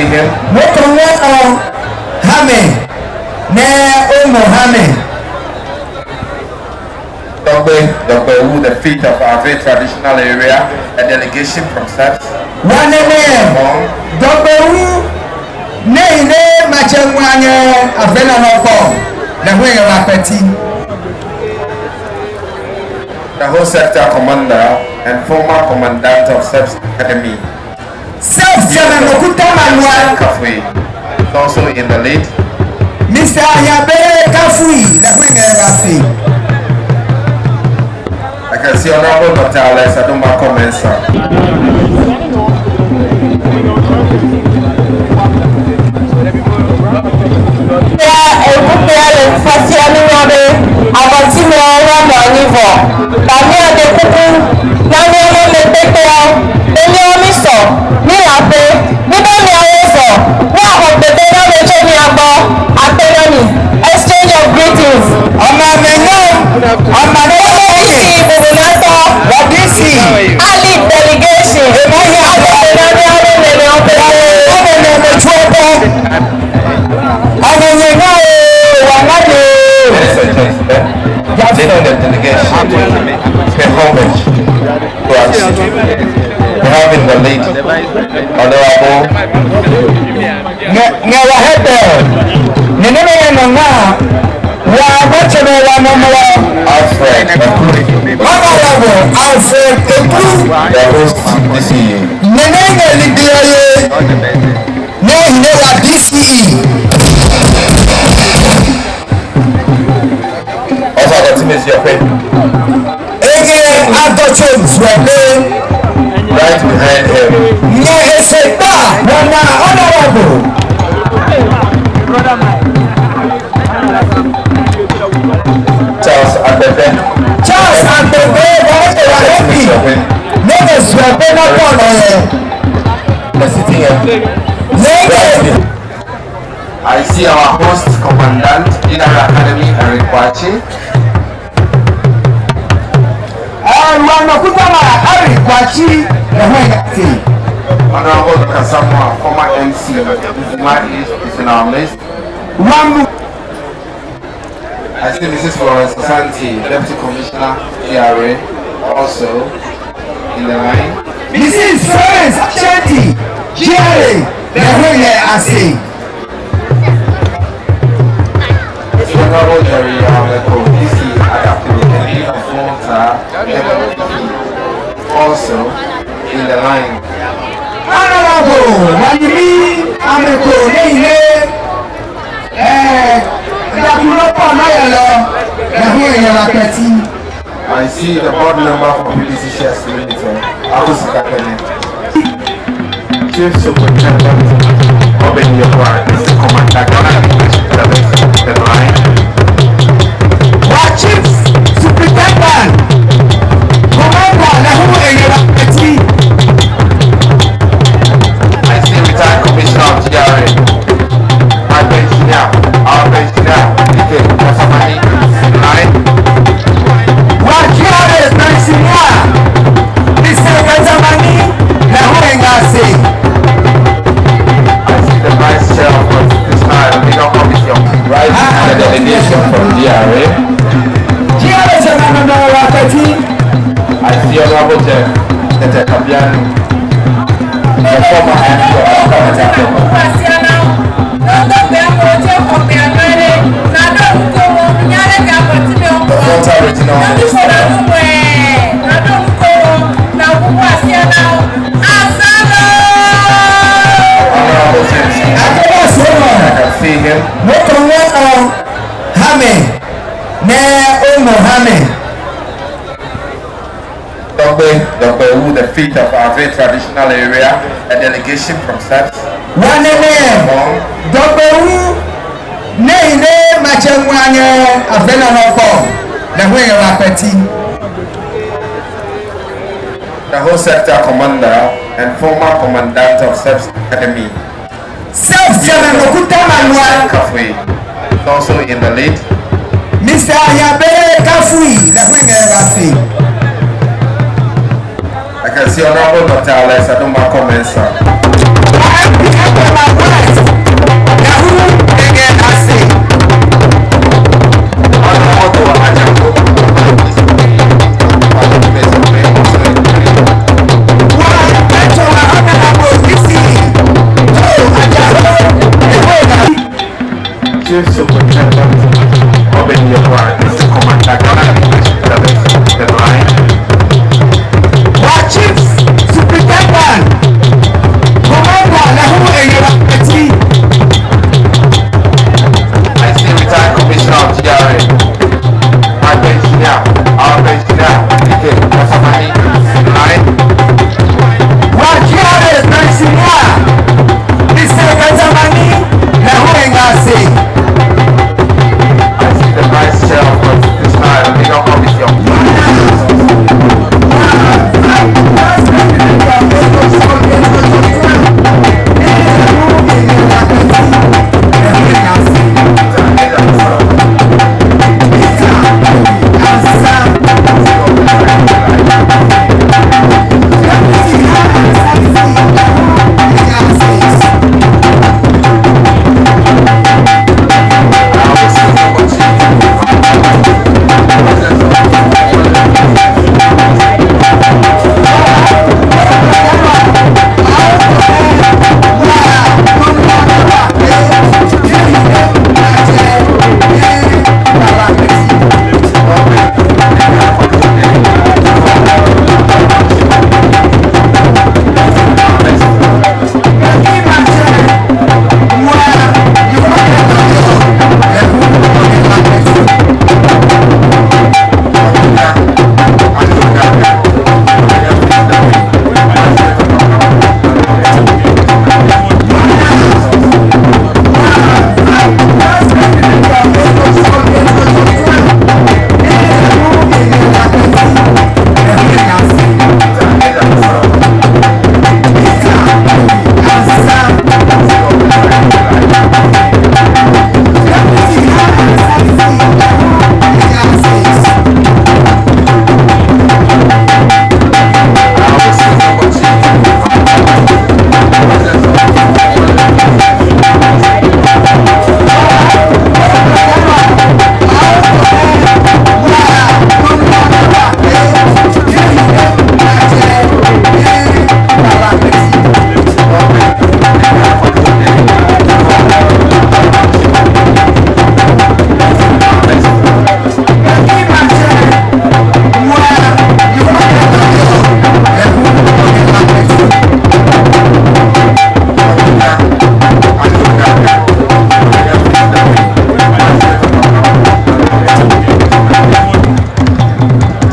see him. Mokonwɔnɔ hame ne omo hame. Dogbe Dogbe, the feet of our very traditional area, a delegation from SEPS. Wanene Dogbewu ne ine matse ŋuanye avenɔnɔkpɔ le hu yɛ wa kpɛti. The whole sector commander and former commandant of SEPS Academy. SEPS chairman Okuta Manuel. Kafui is also in the lead. Mr. Ayabe Kafui le hu yɛ wa fi. I can see Honorable Dr. Alex Adomako Mensah. Ekupea le fasia nunyɔ be avɔtimewo woanɔ anyi vɔ ta míaɖe kuku na míaƒe mekpekpeawo be míawo mísɔ míle aƒe míbe miawo zɔ míaxɔ gbedoname tso mia gbɔ akpe na mi. Exchange of greetings. Ɔmɔ amenyo ɔmɔ ne DC bubunatɔ. Wɔ DC. Ali delegation. Akpe na míawo nɛnɛwo pete. Ɔmɔ nɛnɛ tso bɔ. Ɔmɔ nyenya o wà má de. Ladies and gentlemen, leading the delegation, pay homage to our city. We have in the lead Honorable Ŋe wà hɛtɛ nene mi yɛ nɔ ŋa wà mɔtsɛmɛ wà nɔmlɔ. Alfred Ekuri, Honorable Alfred Ekuru. the host DCE. Nene ŋe lidiɛ ye ne hinɛ wa DCE. Also, the team is your friend. Ege adɔtso zuɛbe. Right behind him, Ŋe ese gba wɔna honorable. Charles Agbebe. Charles Agbebe wɔn ti wà lẹ́bi ne bɛ zuɛbe na bɔɔlɔ yɛ. The sitting here. Lẹ́yìn. I see our host commandant in our academy, Eric Kwachi. Ẹ̀rù anọkútàmà Eric Kwachi lẹ́hìn ẹ̀yà Honorable Dr. Samoa, former MC, Nzima East is in our midst. Wàmú. I see Mrs. Florence Asante, Deputy Commissioner, GRA, also in the line. Mrs. Florence Ashanti GRA lẹ́hìn ẹ̀yà àṣẹ. Honorable Jerry Aleko, DC Adaptive, of Volta, also in the line. Honorable Wanyimi Ameko Leile Ẹ̀ẹ́dàkúnlọ́pọ̀ náà lọ lẹ́hìn ẹ̀yà wàkẹ́tì. I see the board member for PBC Shares Limited, Abusi Kakene. Chief Superintendent Obin Yokwa is the Commander Ghana English Service in the line. Wà Chief Superintendent Commander lẹ́hìn ẹ̀yà wàkẹ́tì. I see retired Commissioner of GRA, my pensioner, our pensioner, DK Osamani is in line. Wà GRA Pensioner Mr. Gazamani lẹ́hìn ẹ̀yà àṣẹ. I see the Vice Chair of Constitutional and Legal Committee of right the delegation from GRA. GRA Chairman wàkẹ́tì. I see Honorable Jeff Tete Kabianu, the former MP of Kamata. The Volta Regional Minister. Honorable James, Akébọ̀ sọ̀rọ̀. I can see him. Mokonwɔnɔ hame ne omo hame. Dogbe Dogbe, the feet of our very traditional area, a delegation from SEPS. Wanene Dɔgbewu ne ine matse ŋuanye avenɔnɔkpɔ lẹ́hìn ẹ̀yà wàkẹ́tì. The whole sector commander and former commandant of SEPS Academy, SEPS chairman Okuta Manuel. Kafui, is also in the lead. Mr. Ayabe Kafui lẹ́hìn ẹ̀yà wàkẹ́tì. I can see Honorable Dr. Alex Adomako Mensah. MP Ẹgbẹ̀rún Chief Superintendent Obed Yeboah is the Commander Ghana English Service the line. Wa Chief Superintendent Commander Lehu Eyewaketi. I see retired Commissioner of GRA, my pensioner, our pensioner, DK Kasamani is in line. Wa GRA pensioner Mr. Katamani Lehu Engase. I see the Vice Chair of Constitutional and Legal Committee of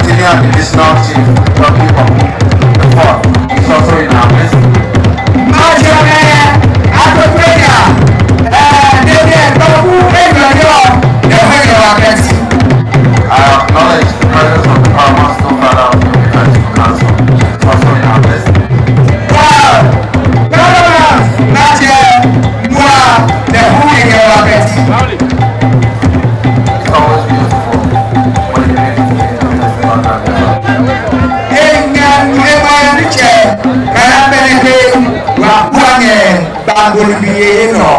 Senior Divisional Chief Lucky Poku, the fourth, is also in our midst. Majome Akotoya Dede Toku Eyoyo Lehu Eyewaketi. I acknowledge the presence of the Paramount Stool Father of the Traditional Council, is also in our midst. Wa Paramount Majẹ Mua Lehu Eyewaketi. It's always beautiful when you meet in the festival. Enya Nuema Niche Kayabeleke Wa Buanye Bangolubiye Nọ.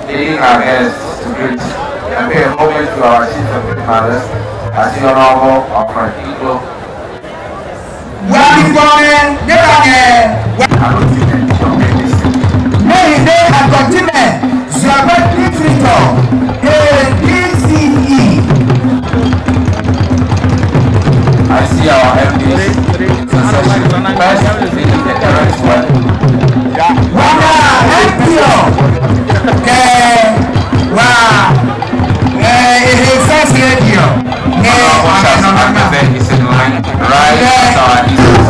Leading our guests to greet and pay homage to our chiefs and great fathers, as the Honorable Alfred Igbo, Wa Bíbọ́nẹ Nígbànyẹ Wa. Mehinde Akọ̀tìmẹ̀ Zuabẹ́ Literature ADCE. I see our MDs in succession. First, leading the current one, Wàhálà MPO kẹ wà ehe First Radio ní Honorable Charles Àmàlà. Akebe is in line, right at our east.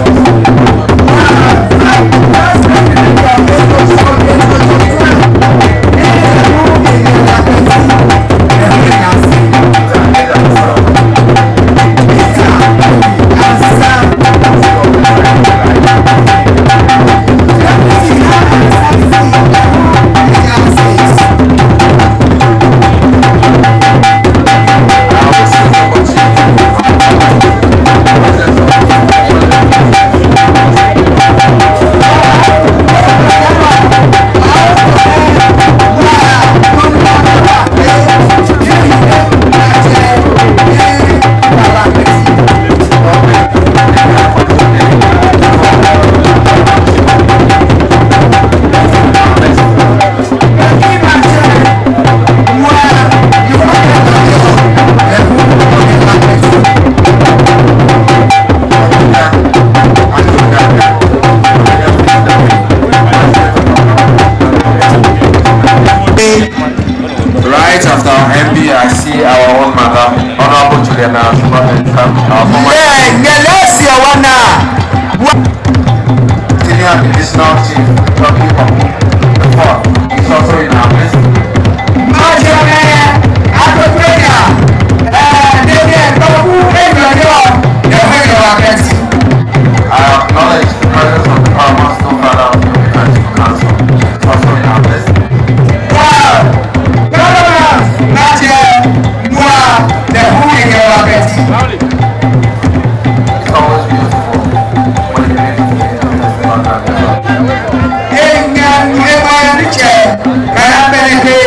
Kaya Beneke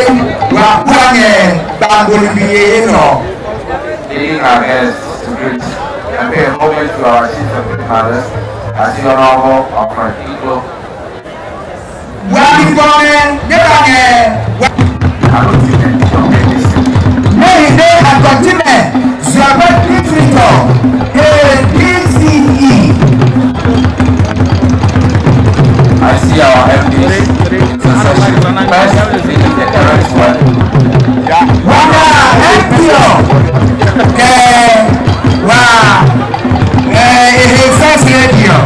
wa Kwange Bangolibiye nɔ. Leading our guests to greet and pay homage to our chief of the palace, as the Honorable Alfred Igbo, Wa Bifɔmɛ ne ba ŋɛ wa. Agotime of NDC, Mehinde Agotime Zuabe Difritɔ DCE. I see our MDs in succession. First, leading the current one, Wana MPO kɛ wa ehe First Radio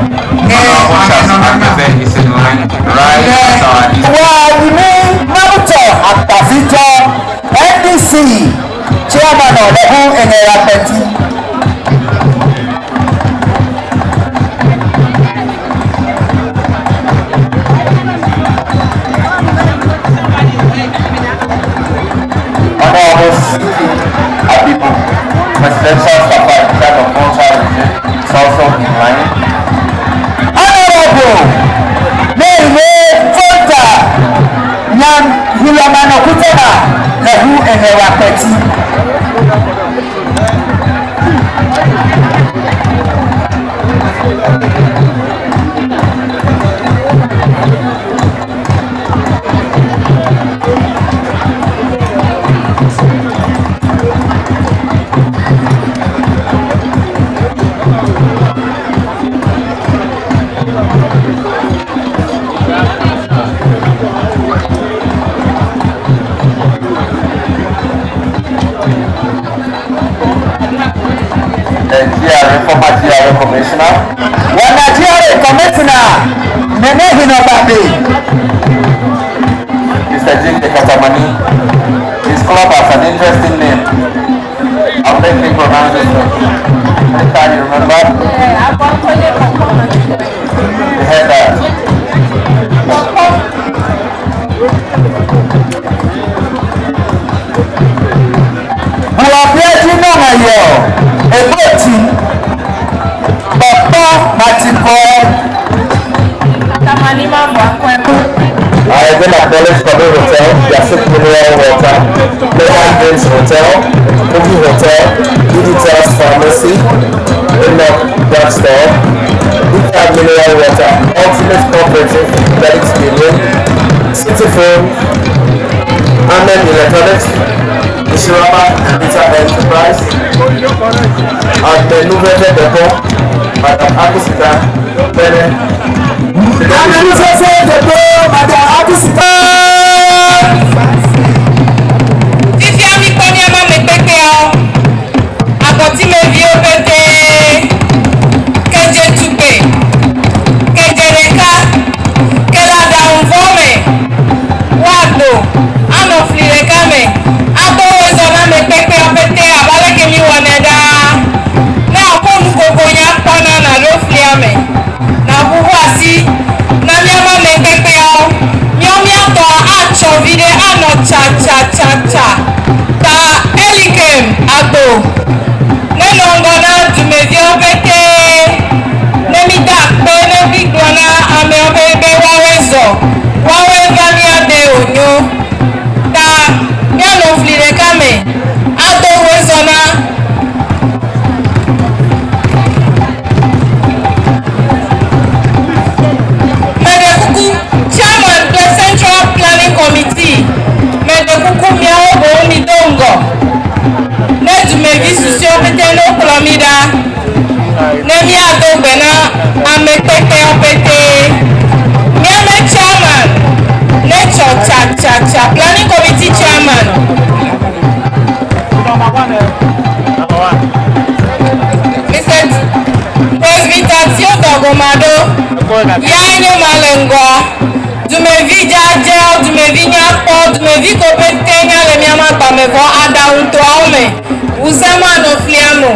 ne Honorable Charles amenɔnana. Akebe is in line, right as our Wa Yimi Mabuto Akpafitɔ NDC Chairman Ɔlɛhu Enera Pɛti. Honorable Siki Abibu, Presidential Staffer in charge of Volta Region, is also in line. Honorable Mehinde Volta Yan Hilamano Kutema Lɛhu Enera Pɛti. The GRA, former GRA Commissioner, Wana GRA Commissioner Nene Hinobabe. Mr. J.K. Katamani. His club has an interesting name. I'll make him pronounce it. Anytime you remember, you heard that. Buwabiaji Nɔŋɛyɔ Eboti Papa Matiko. I again acknowledge Kobe Hotel, Yasik Mineral Water, Global Dreams Hotel, Movie Hotel, Digital's Pharmacy, Enoch Drugstore, Dita Mineral Water, Ultimate Cooperative Credit Union, City Phone, Amen Electronics, Ishirama Computer Enterprise, and the Nouvelle Depot, Madam Akusita Bene. Amenusese Debo Madam Akusita. Fifia mi kpɔ miama mekpekpeawo, agɔtimeviwo pete, kedze tugbe, kedze ɖeka, ke le aɖaŋu me, woado anɔ fli ɖeka me, ado wozɔ na mekpekpeawo pete abe aleke mi wɔnɛ ɖaa. Ne akɔ nugogo nya kpɔna na ɖo flia me, na ʋuʋu asi na miama mekpekpeawo, miawo miatɔ atsɔ vi ɖe anɔ tsa tsa tsa tsa ta elikem agbo ne nɔ ŋgɔ na dumeviawo pete ne mi da akpe ne mi gblɔ na amewo be be woawoe zɔ woawoe va mía de wònyo ta míanɔ fli ɖeka me ado woe zɔ na. Mede kuku chairman kple Central Planning Committee, mede kuku miawo boŋ mi do ŋgɔ ne dumevi susuewo pete ne wokplɔ mi ɖa ne miado gbe na ame kpekpewo pete. Miame chairman ne tsɔ tsa tsa tsa planning committee chairman Mr. Presbyter Theodore Gomado ya nye ma le ŋgɔa. Dumevi dzadzewo, dumevi nyakpɔ, dumevi ko pete nya le miama gbame vɔ aɖaŋutɔawo me wusẽ ma nɔ flia me o.